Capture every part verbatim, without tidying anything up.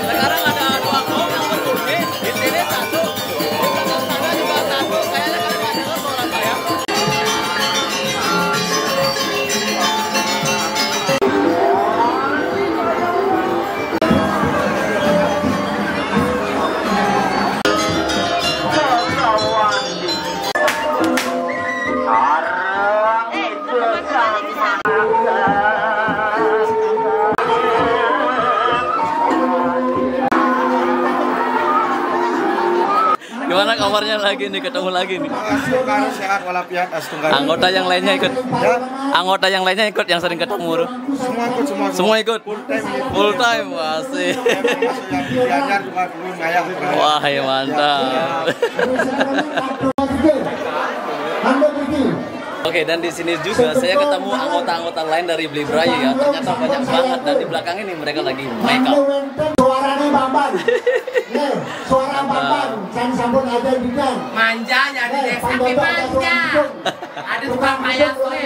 Sekarang ada dua kelompok yang berhenti. Di sini satu, di belakang sana juga satu. Kayaknya kalian nggak dengar suara saya. Gimana kabarnya lagi nih, ketemu lagi nih? Astungkara sehat walafiat, Astungkara. Anggota yang lainnya ikut, ya? Anggota yang lainnya ikut yang sering ketemu tuh? Semua ikut, semua. Semua ikut? Full time ikut. Full time, asik. Emang masuk yang diajar cuma dulu ngayah. Wah, ya mantap. Ya. Oke, dan di sini juga saya ketemu anggota-anggota lain dari Beli Berayu ya. Ternyata banyak banget dan di belakang ini mereka lagi make up. Suaranya Bambang. Nih, suara Bambang. Saya sambut aja juga. Manja jadi desa manja. Ada tukang kaya gue.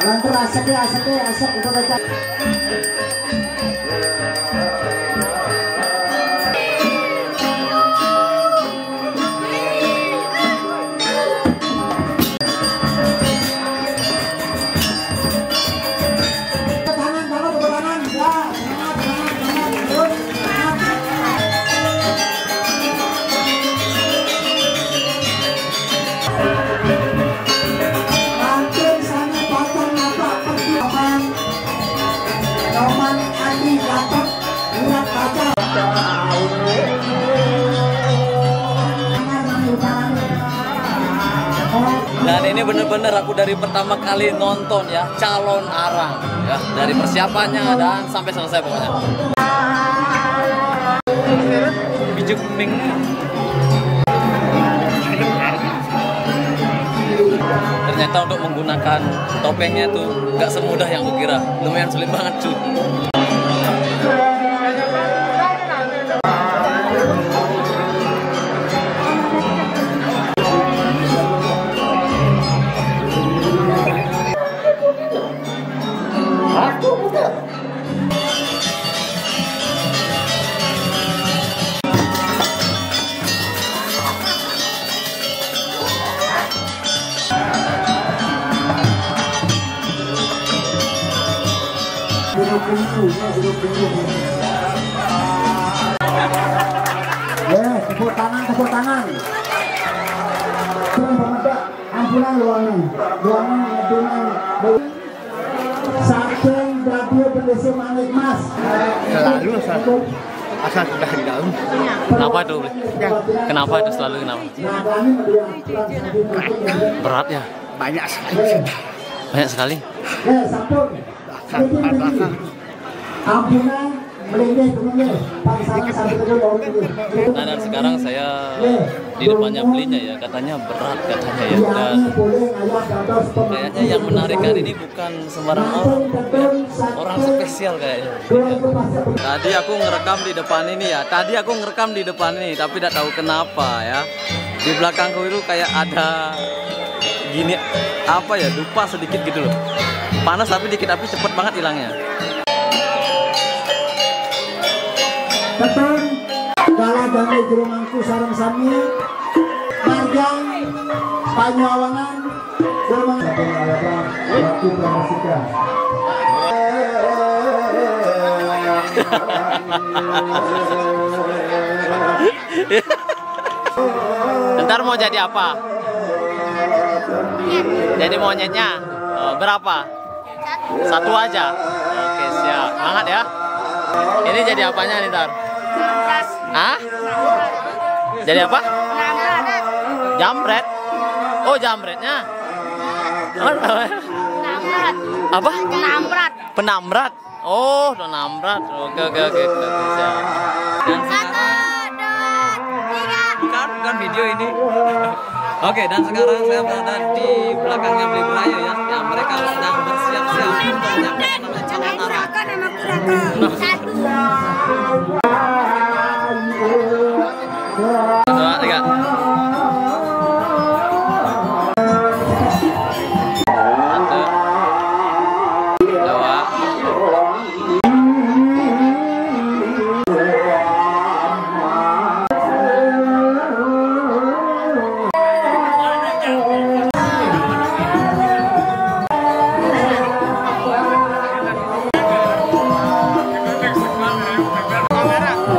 Lantur asap ya, asap ya, asap udah baca. Dan ini bener-bener aku dari pertama kali nonton ya, Calon Arang ya, dari persiapannya dan sampai selesai pokoknya. Bijuk kuning. Ternyata untuk menggunakan topengnya tuh nggak semudah yang kukira. Lumayan sulit banget, cuy. Ya, tepuk tangan, tepuk tangan. Ampunan luangan, luangan, ampunan. Saking dadi pendesa Manik Mas. Selalu asal, asal sudah di dalam. Kenapa tuh? Ya. Kenapa itu selalu kenapa? Berat ya? Banyak sekali. Banyak sekali. Bahkan belakang. Ampunan. Nah, dan sekarang saya di depannya belinya ya, katanya berat katanya ya. Dan kayaknya yang menarikan ini bukan sembarang orang, ya. Orang spesial kayaknya. Tadi aku ngerekam di depan ini ya, tadi aku ngerekam di depan ini, tapi tidak tahu kenapa ya. Di belakangku itu kayak ada gini, apa ya, dupa sedikit gitu loh. Panas tapi dikit, tapi cepet banget hilangnya. Keton, kala damai jero mangku sareng sami, margang Panyuawangan, jero mangku. Waktu pramusiknya. Ntar mau jadi apa? Jadi monyetnya. Oh, berapa? Satu aja. Oke, siap. Semangat ya. Ini jadi apanya nih, Tar? Hah? Jadi apa? Jambret. Oh, jambretnya. Apa? Penamrat. Oh, udah nambrat. Oke, oke, oke. Siap. Dan sekarang, bukan, bukan video ini. Oke, dan sekarang saya berada di belakangnya Beli Beraye ya. Ya, mereka sedang bersiap-siap untuk menyaksikan acara. Satu, tiga. Satu, dua.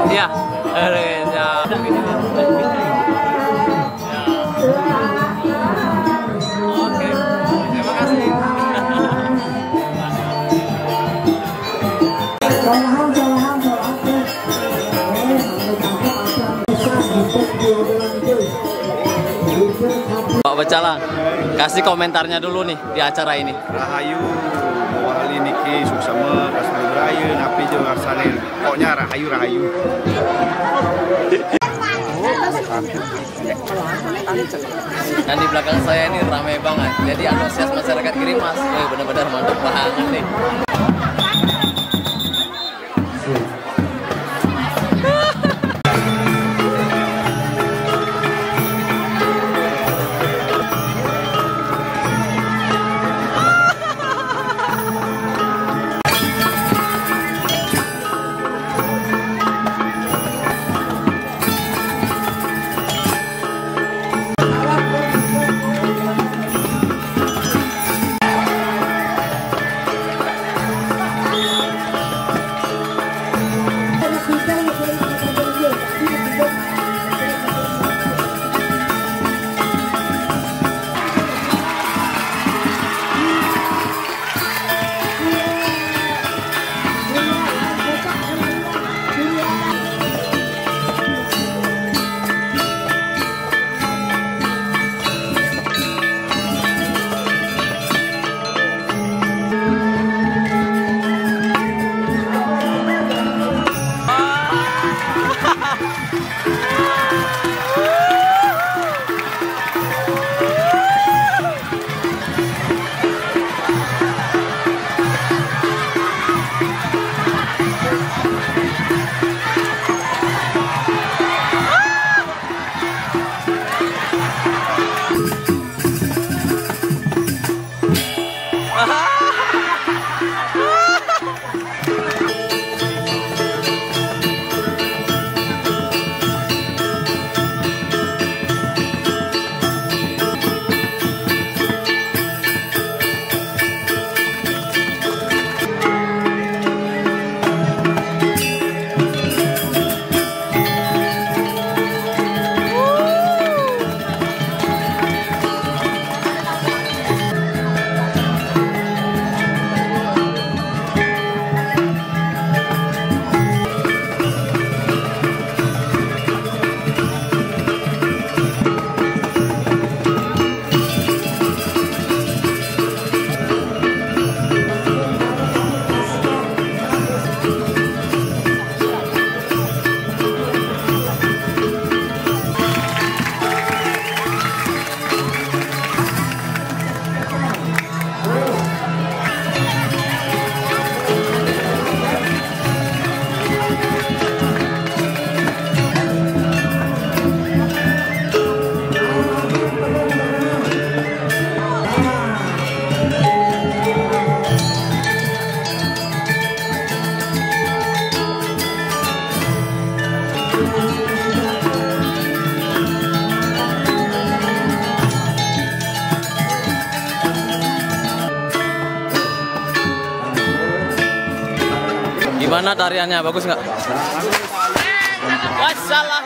Iya. Oke, terima kasih. Pak Pecalang, kasih komentarnya dulu nih di acara ini. Rahayu, bahwa hal ini ki suksma, kasih beraye, napi jo rasane. Pokoknya rahayu, rahayu. Dan di belakang saya ini ramai banget. Jadi antusias masyarakat Girimas, wih, benar-benar mantap banget nih. Gimana tariannya? Bagus nggak? Wassalam.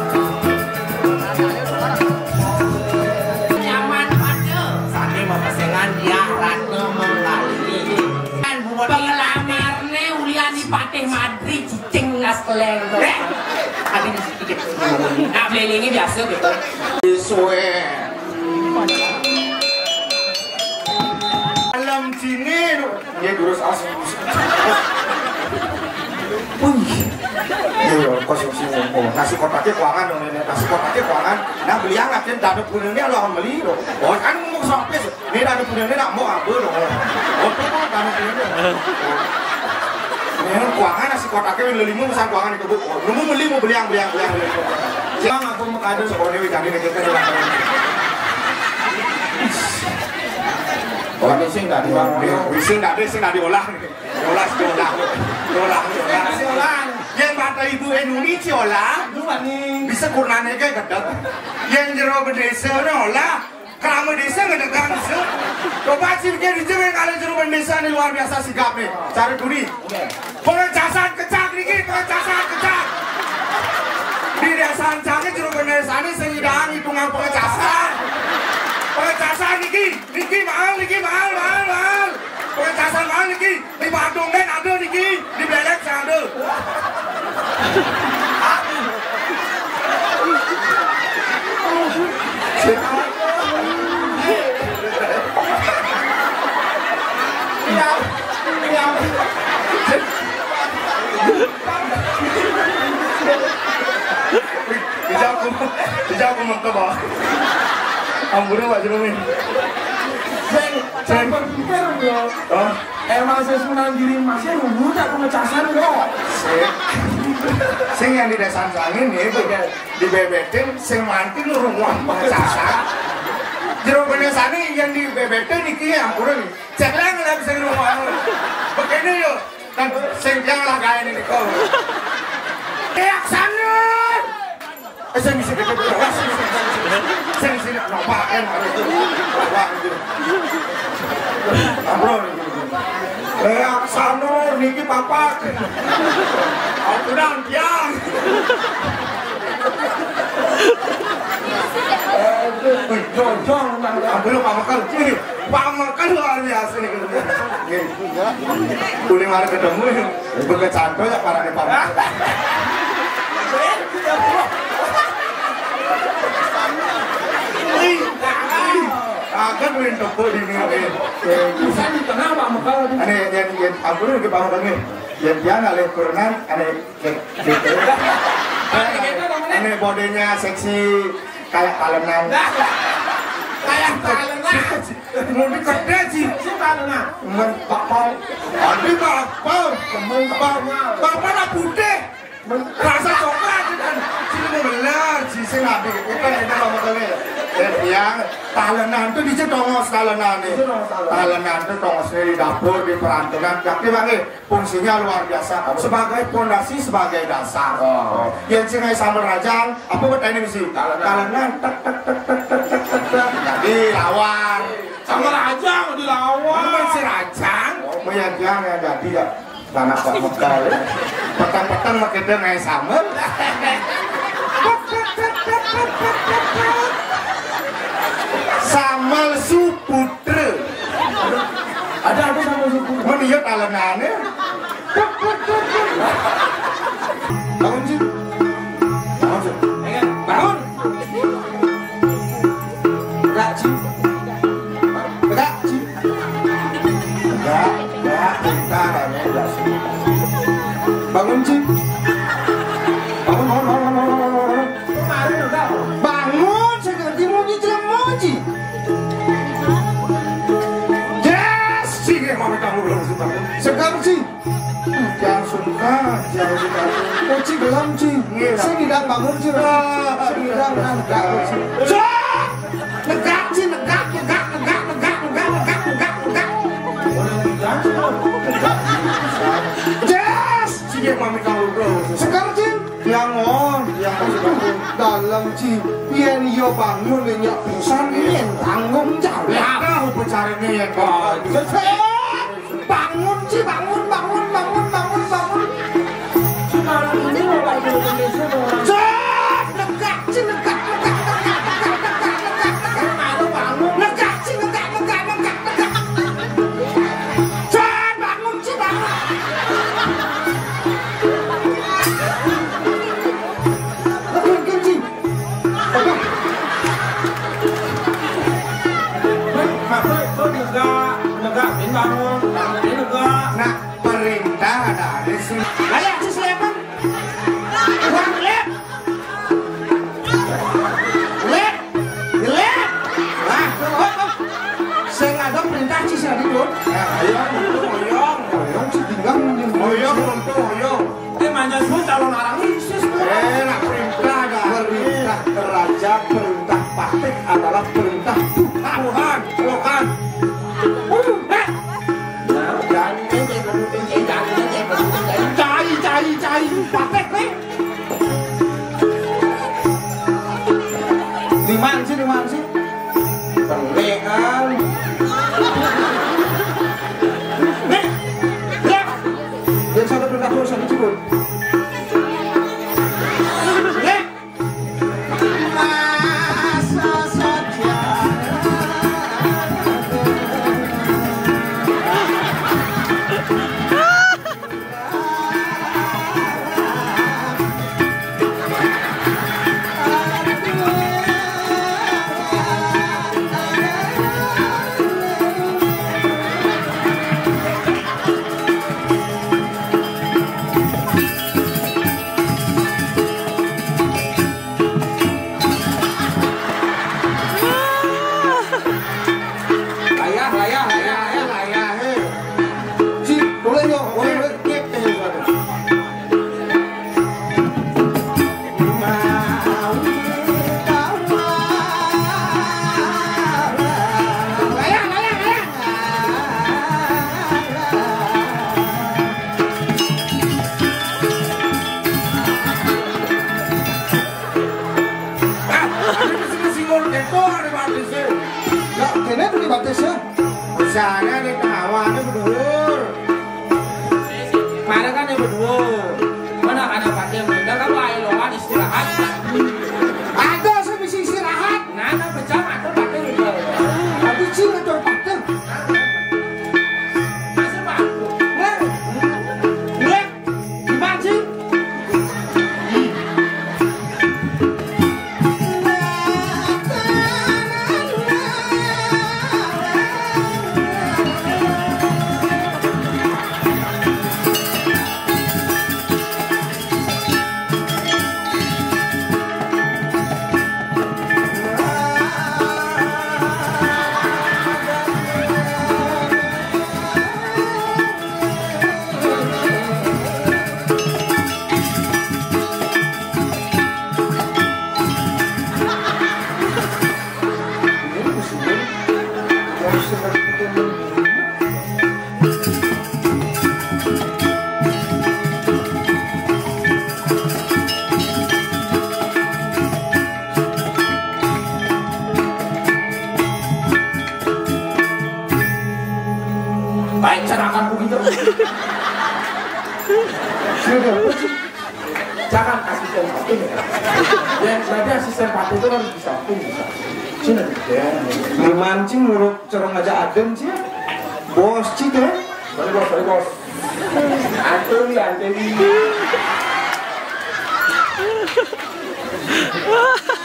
Nyaman pada. Sami mapesengan dia Ratna Menggali. Kan penglamarne ulian di Patih Madri, cicing nas keleng. Eh, adi dikit. Nak melelenge biasa gitu. Suwe. Alam sini tu. Dia durus as. Wih. Iya, kosong sini. Oh, nasi kotaknya kuangan dong ini. Nasi kotaknya kuangan. Nah, beli angat kan, dana punya ini kalau beli dong. Oh, kan mau sampai. Ini dana punya ini nak mau apa dong? Oh, apa dana punya ini? Ini kuangan nasi kotaknya, lelimu misal kuangan di kebun. Nemu beli, mau beli yang, beli yang, beli yang, beli yang. Jangan aku mengadu sekolah ini, jadi ini kita. Oh, ini sih nggak di-, sing nggak di-, sing nggak diolah. Diolah, diolah. Diolah, diolah. Yang kata ibu Enuni diolah. Bisa kurnane kayak gedeg. Yang jero bendesa diolah. Krama desa ngedegang desa. Coba sih, dia di sini kalau jero bendesa ini luar biasa sigapnya. Cari duri. Pengecasan kecak niki, pengecasan kecak. Di desa Ancane jero bendesa ini sing nyidang hitungan pengecasan. Pengecasan niki, niki mahal, niki mahal, mahal, mahal. Pengecasan mahal niki. Di Bandung kan ada niki, di Belek saya ada. Bisa aku, bisa aku mengke, Pak. Ampun, Pak Jerome. Sing, sing berpikir, bro. Oh. Emang saya Sunan Giri masih rungu tak pengecasan, bro. Sing, sing yang di desa Ancane nih, Bu. Dibebetin, sing manti lu runguan pengecasan. Jero bendesa ini yang dibebetin niki, ampun. Cek lah nggak bisa runguan. Begini yuk. Kan sing yang lah kayak ini kok. Kayak sana. Eh, sing sini, sing sini, sing sini, sing sini, nopakan harus itu. Wah, gitu. Ambrol, gitu. Eh, sana, niki papak. Ampunan, tiang. Eh, wih, jong, jong, nang, ambil pamekan, sini. Pamekan luar biasa nih. Nggih. Kuwi mari ketemu ya. Bekecanto ya parane pamekan. Akan win tepuk di ini. Bisa di tengah pamekan. Ane yang, yang, ampun, nggih, pamekan nggih. Yang dia ngalih kurenan, ane Ane bodenya seksi kayak talenan. Kayak talenan. Mau dikede sih. Si talenan. Men bakpao. Adi bakpao. Temen bakpao. Bakpao nak putih. Men rasa coklat kan. Sini mau beler sih, sing adi. Itu, itu ngomong kali. Eh, yang talenan tuh di tongos talenan nih. Talenan tuh tongos di dapur, di perantungan. Tapi bang, eh, fungsinya luar biasa. Sebagai pondasi, sebagai dasar. Oh. Yang sing sambel rajang, apa betene mesti? Talenan. Talenan, tek, tek, tek. Jadi lawan. Sambel rajang, dilawan. Bukan si rajang. Oh, yang dia yang jadi ya. Tanah kok megal. Petang-petang makin dia ngai sambel. Sambel suputra. Ada, ada sambel suputra. Men iya talenane. Bangun, Ci. Bangun, Ci. Bangun. Gerak, Ci. Gerak, Ci. Gerak, gerak, bentar, ya, gerak. Bangun, Ci. Bangun, bangun, bangun, bangun, bangun, bangun. Bangun, segar, Ci, munyi, Ci, munyi. Yes, Ci, mau kamu belum sempat. Segar, Ci. Jangan sungkan, jangan sungkan. Uci gelem, Ci. Iya. Sing tidak bangun, Ci. Ah. Sing tidak ngangkat, Ci. Cok! Negak, Ci, negak, negak, negak. Yes! Ci, dia mami kamu, bro. Sekarang, Ci. Yang on, yang masih bangun. Dalam, Ci. Yen yo bangun, yen nyak pingsan, yen tanggung jawab. Nah, upacaranya yang on. Sesek! Bangun, Ci, bangun, bangun, bangun, bangun, bangun. Ci, malam ini mau baju Indonesia dong. Cek, negak, Ci, negak, negak, negak, negak, negak, negak, negak. Malu bangun. Negak, Ci, negak, negak, negak, negak. Cek, bangun, Ci, bangun. Bangun, Ci. Negak, negak, bangun, bangun, negak. Nah, perintah ada ada sih. Ayo, Ci, silakan. Uang lep. Lep. Lep. Wah, tuh. Saya ngadep perintah, Ci, saya dikut. Nah, ayo, ayo, ayo. Ayo, Ci, tinggal. Ayo. Runtuh, yo. Ini manja semua calon orang isis tuh. Eh, nak perintah dah. Perintah raja, perintah patih adalah perintah Tuhan. Tuhan, Tuhan. Uh, eh. Nah, jangan, jangan, jangan, jangan, jangan, jangan. Cai, cai, cai. Patih, nih. Di mana sih, di mana sih? Penekan. Nih, ya. Yang satu perintah terus, satu cukup. Nih. Masa saja. Layah, layah, layah, layah, layah, hé. Cik, boleh yo, boleh, boleh. Cek, cek, cek. Layah, layah, layah. Ah, ini mesti singgung gitu, ada batisnya. Ya, kene tuh di batisnya. Usahanya di kawan, ini berdua. Mana kan yang berdua? Mana kan yang pakai? Udah kan, Pak Ilwan istirahat. Ada, saya bisa istirahat. Nah, nah, pecah atau pakai udah. Tapi cing atau pakai? Masih, Pak. Nah, nah. Gimana sih? Baik, cara akan begitu. Jangan asisten patung ya. Yang berarti asisten patung itu harus bisa pun bisa. Sini. Ya. Mancing menurut corong aja adem sih. Bos cik ya. Balik bos, balik bos. Antri, antri.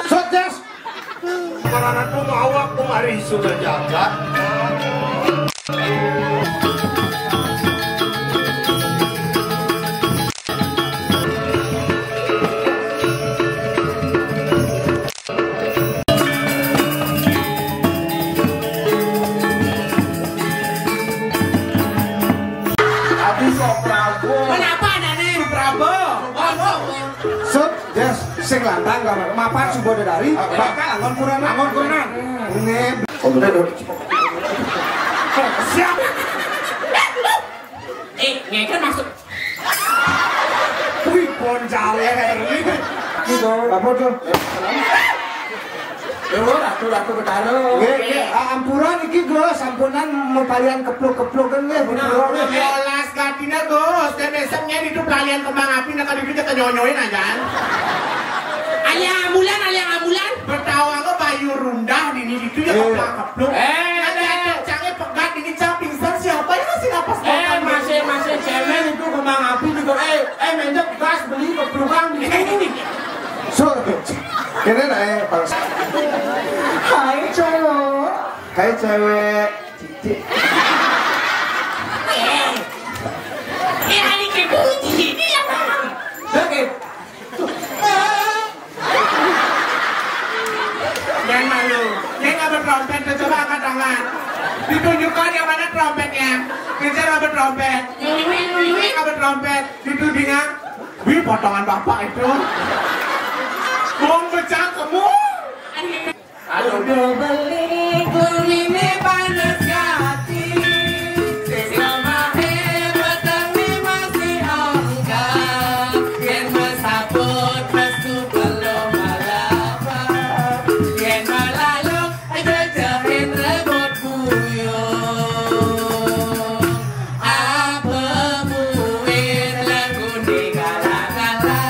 Sukses. Karena tuh awak kemari sudah jaga. Habis kok Prabu. Kenapa ada nih? Prabu. Sub, yes, sing lantang gambar. Mapan suba dedari, bakal anggon kurenan. Anggon kurenan. Ini. Siap. Eh, ngeken maksud. Wih, pon jaler. Gitu. Apa tuh? Yo, ratu, ratu Betara. Nggih, ah, ampura niki, Gus, sampunan mepalian kepluk-kepluk kan nggih, ampura nggih. Yolas katina, Gus, dan besoknya itu pelalian kembang api nak kali kita nyonyoin aja. Alia ambulan, alia ambulan. Betawa ke Bayu Rundah di ini itu ya keplak-kepluk. Eh, ada cangnya pegat ini cang pingsan siapa yang masih napas? Eh, masih masih cemen itu kembang api juga. Eh, eh, mencet gas beli keplukan gitu. So, ini lah eh bangsa. Hai cowok. Hai cewek. Cici. Eh, ini kekunci ini ya, Bang. Oke. Jangan malu. Dia nggak bertrompet, tuh, coba angkat tangan. Ditunjukkan yang mana trompetnya. Kejar apa trompet? Apa trompet? Ditudingan. Wih, potongan bapak itu. Wong becak kamu. Aduh, beli kurmine panas hati. Sing lamahe petenge masih ongkah. Yen wis sabut, wis belum malapa. Yen malaluk, jejehin rebut buyung. Apa buin lagu ni kala-kala.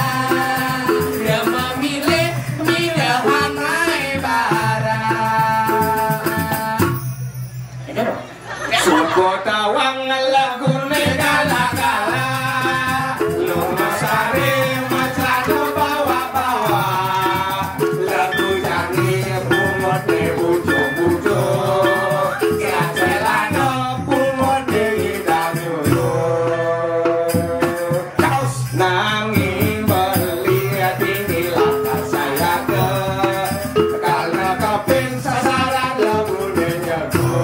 Dia memilih, milih hamai barang. Suko tawang lagu ni kala-kala. Lu masari macam bawa-bawa. Lagu jani bungut ni bujung-bujung. Selano bungut ni hidang nyuruh. Nanging beli tinggi langkah saya ke. Karena kapin sasaran lagunya jago.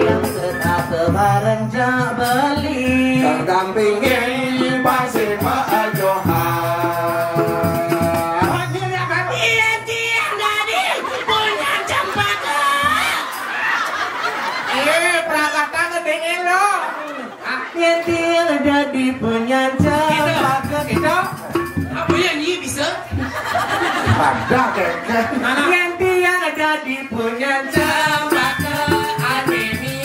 Yang tetap bareng jak beli. Terdampingin pasti Pak Johan. Iya, tiang tadi punya cempaka. Eh, prakata gedenya lo. Yen tiang dadi penyanyi cempaka. Gitu. Apa yang nyi bisa? Ada kengkeng. Yen tiang dadi penyanyi cempaka anemi.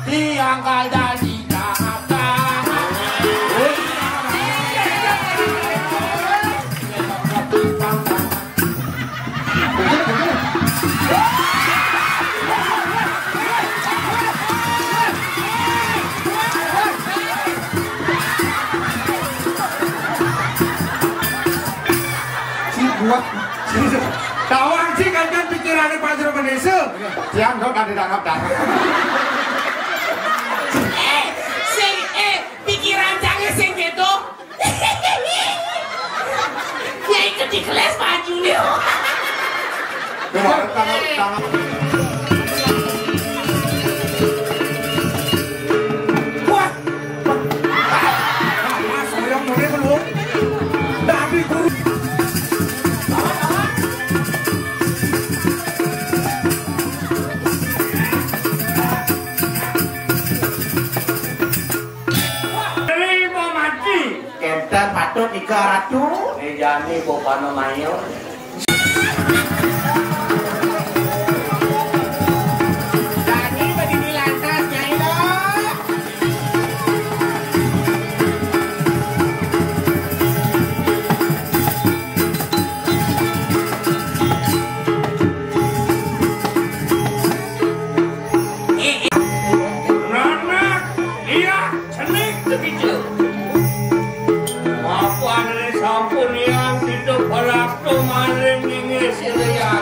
Tiang kal dadi kata. Si kuat. Tawang si kan kan pikirannya Pak Jero Menesa. Siang dok ada darah darah. Eh, sing eh pikiran jange sing gitu. Ya ikut di kelas baju nih. Coba tangan tangan. Wah. Mas, yang mana belum? Tapi guru. Terima mati. Kenten patut tiga ratu. Ini jani bopana mayo. Jani begini lantas, Nyai lo. Nanak, iya, cenik begitu. Apa nih sampun yang hidup pelakto maling ini sirya.